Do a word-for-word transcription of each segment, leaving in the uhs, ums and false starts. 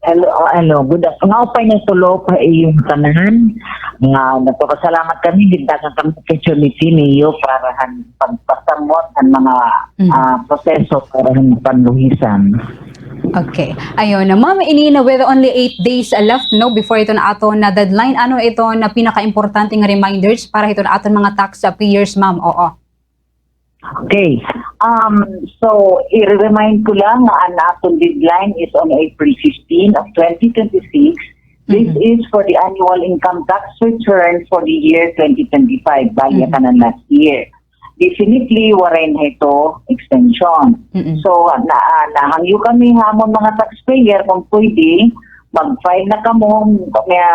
Hello, hello. Good af-, nga upay nga tulo pa iyong tanan. Nga nagpapasalamat kami, gintagan kami opportunity niyo para han pagpasamot han mga, Mhm. ah, proseso para han panluhisan. Okay. Ayun na, ma'am, ini na with only eight days left, no, before iton aton na deadline. Ano iton na pinakaimportante nga reminders para hiton aton mga tax payers, ma'am? Oo. Okay. Um, so, i-remind ko lang nga an aton deadline is on April fifteen of twenty twenty-six. This Mhm. is for the annual income tax return for the year twenty twenty-five, bali Mhm. kanan last year. Definitely, waray na ito extension. Mm-mm. So, na, ah, nahangyo kami ha amon mga taxpayer kung pwede, mag-file na kamo, nga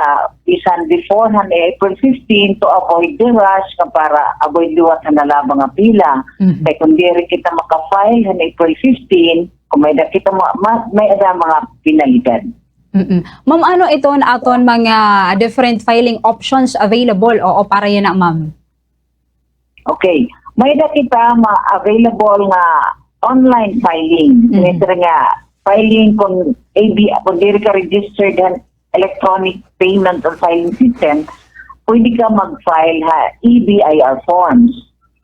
bisan before han April fifteen to avoid the rush, nga para avoid liwat han halaba nga pila. Mhm. Kay kung diri kita maka-file han April fifteen, kung may-ada kita ma-, ma-, may-ada mga penalidad. Mm-mm. Ma'am, ano iton aton mga different filing options available? Oo, para yana, ma'am. Okay. May-ada kita ma-, available nga online filing. Mhm. Maitre nga filing kung A B, kung diri ka registered han electronic payment or filing system, pwede ka mag-file ha E B I R forms.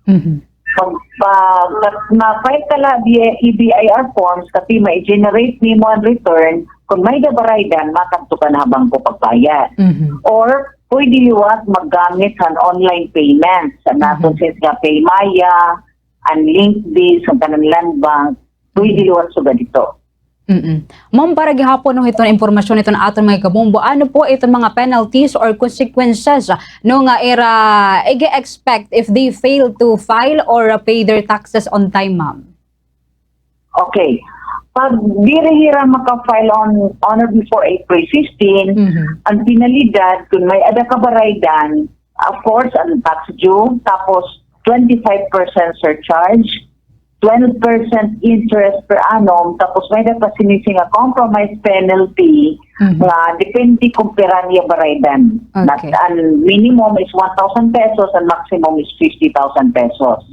Mhm. Pag, pag ma-, ma-file ka la via E B I R forms, kasi ma-generate nimo an return, kung may-ada baraydan, makadto ka na ha bangko pagbayad. Mhm. Or, pwede liwat maggamit han online payments. An Mhm. aton sa nga PayMaya, an Linkbase, an kanan Land Bank, pwede Mhm. liwat sugad ito. Mm-mm. Ma'am, para gihapon, no, hiton impormasyon hiton aton mga kabombo, ano po iton mga penalties or consequences, no, nga ira ig-expect if they fail to file or, uh, pay their taxes on time, ma'am? Okay. Pag diri hira maka-file on, on or before April fifteen, Mhm. an penalidad, kung may-ada ka baraydan, of course, an tax due, tapos twenty-five percent surcharge, twelve percent interest per annum, tapos may-ada pa sini nga compromise penalty Mhm. nga depende kung pira niya baraydan. Okay. Not, an minimum is one thousand pesos, an maximum is fifty thousand pesos.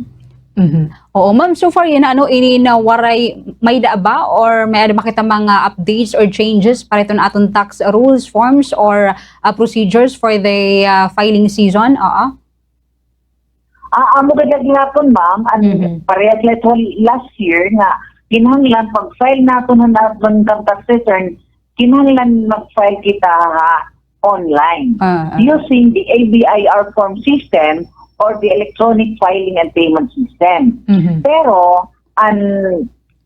Mhm. Oo, ma'am, so far yana, ano, ini na waray, may-ada ba or may-ada ba kita mga updates or changes para iton aton tax rules, forms, or, uh, procedures for the, uh, filing season? Oo. Ah, amo gad la gihapon, ma'am, an Mhm. parehas la ito last year nga kinahanglan pag-file naton han aton income tax return, kinahanglan mag-file kita ha online Ah, ah. using the A B I R form system or the electronic filing and payment system. Mhm. Pero an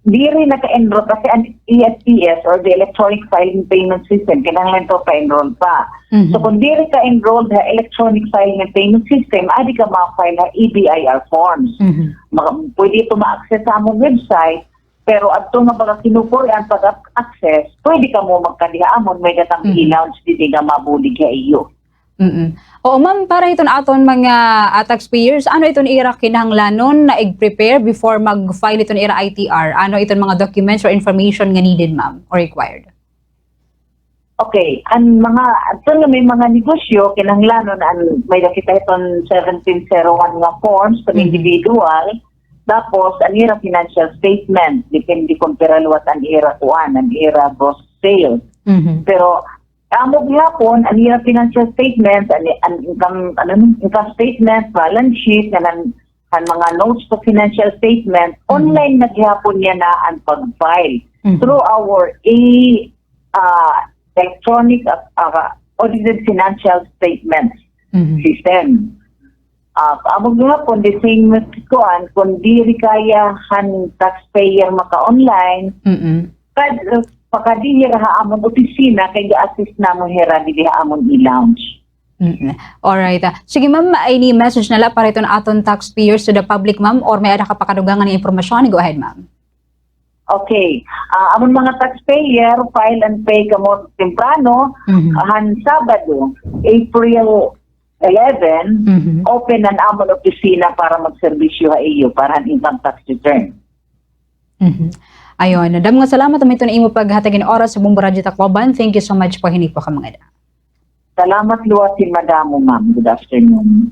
diri naka-enroll kasi an E F T S or the electronic filing payment system, kinahanglan to pa-enroll pa. Mhm. So, kung diri ka enrolled ha electronic filing and payment system, adi ka ma-file ha E B I R forms. Mhm. Ma-, pwede ito ma-access sa amon website, pero adto nga baga kinupuri an pag-access, pwede kamo magkadi ha amon, may-ada ta Mhm. i-launch didi nga mabulig ha iyo. Mm. Oo, ma'am, para hiton aton mga, ah, taxpayers, ano iton ira kinahanglanon na ig-prepare before mag-file iton ira I T R? Ano iton mga documents or information nga needed, ma'am, or required? Okay, an mga, adto nga may mga negosyo, kinahanglanon an may-ada kita hiton seventeen zero one nga forms, pag Mhm. individual, tapos an ira financial statement, depende kung pira liwat an ira kuan, an ira gross sales. Mhm. Pero amo gihapon, an ira financial statements, an, an income, ano, income statement, balance sheet, ngan an, an mga notes to financial statement, Mhm. online na gihapon yana an pag-file Mhm. through our e-, ah, electronic, ah, ah, audited financial statements Mhm. system. Ah, amo gihapon, the same kuan, kung diri kaya han taxpayer maka-online, Mm-mm. kad-, pakadi hira ha amon opisina, kay ga-assist namon hira didi ha amon e-lounge. Mm-mm. Alright, ah. Sige, ma'am, any message na la para iton aton taxpayers to the public, ma'am, or may-ada ka pa kadugangan nga impormasyon? Go ahead, ma'am. Okay. Ah, amon mga taxpayer, file and pay kamo temprano, Mhm. han Sabado, April eleven, Mhm. open an amon opisina para magserbisyo ha iyo, para han income tax return. Mhm. Ayun, damo nga salamat, ma'am, hiton imo paghatag hin oras ha Bombo Radyo Tacloban. Thank you so much po, hini po ka mga da. Salamat liwat hin madamo, ma'am. Good afternoon.